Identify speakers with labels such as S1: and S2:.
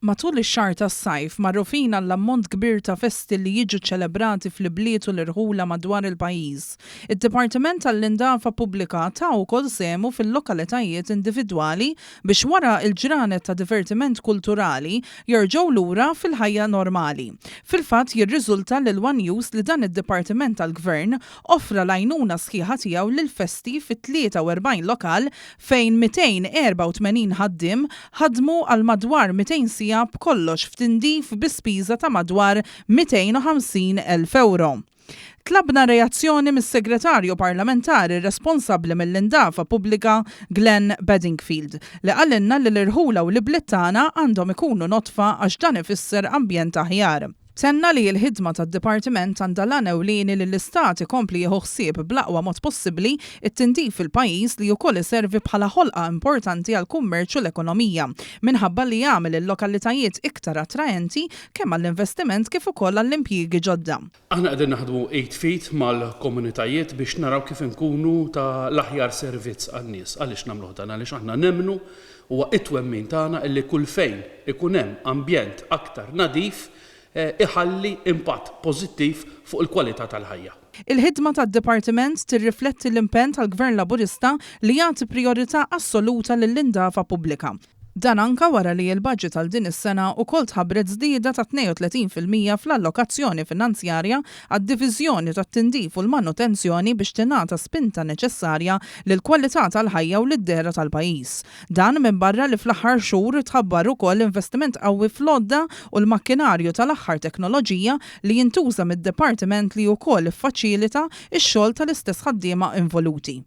S1: Matul ix-xahar tas-sajf, magħrufin għall-ammont kbir ta' festi li jiġu ċċelebrati fl-ibliet u l-irħula madwar il-pajjiż, id-Dipartiment għall-Indafa Pubblika ta wkoll sehmu fil-lokalitajiet individwali biex wara l-ġranet ta' divertiment kulturali jerġgħu lura fil-ħajja normali. Fil-fatt jirriżulta lil one News li dan id-dipartiment tal-Gvern offra l-għajnuna sħiħa tiegħu lill-festi fi 43 lokal fejn 284 ħaddiem ħadmu għal madwar 200 siegħa b'kollox f'tindif bi spiża ta' madwar 250 elf ewro. Tlabna reazzjoni mis-Segretarju Parlamentari responsabbli mill-Indafa Pubblika Glenn Bedingfield li qalilna li l-irħula u l-ibliet tagħna għandhom ikunu nodfa għax dan ifisser ambjent aħjar. Tenna li l-ħidma tad-Dipartiment għandha l-għan ewlieni li l-Istat ikompli jieħu ħsieb bl-aqwa mod possibbli t-tindif fil-pajjiż li wkoll iservi bħala ħolqa importanti għall-kummerċ u l-ekonomija minħabba li jagħmel il-lokalitajiet iktar attraenti kemm għall-investiment kif ukoll għall-impjiegi ġodda.
S2: Aħna qegħdin naħdmu id f'id mal-komunitajiet biex naraw kif inkunu ta' l-aħjar servizz għan-nies. Għaliex nagħmluh dan? Għaliex aħna nemmnu, huwa t-twemmin tagħna illi kull fejn ikun hemm ambjent aktar nadif iħalli impatt pożittiv fuq il-kwalità tal-ħajja.
S1: Il-ħidma tad-Dipartiment tirrifletti l-impenn tal-Gvern Laburista li jagħti prijorità assoluta lill-indafa pubblika. Dan anka wara li l-budget għal din is-sena wkoll tħabbret żdieda ta' 32% fl-allokazzjoni finanzjarja għad-diviżjoni tat-tindif u l-manutenzjoni biex tingħata spinta neċessarja lill-kwalità tal-ħajja u lid-dehra tal-pajjiż. Dan minbarra li fl-aħħar xhur tħabbar ukoll investiment qawwi fl-għodda u l-makkinarju tal-aħħar teknoloġija li jintuża mid-dipartiment li wkoll iffaċilita x-xogħol tal-istess ħaddiema involuti.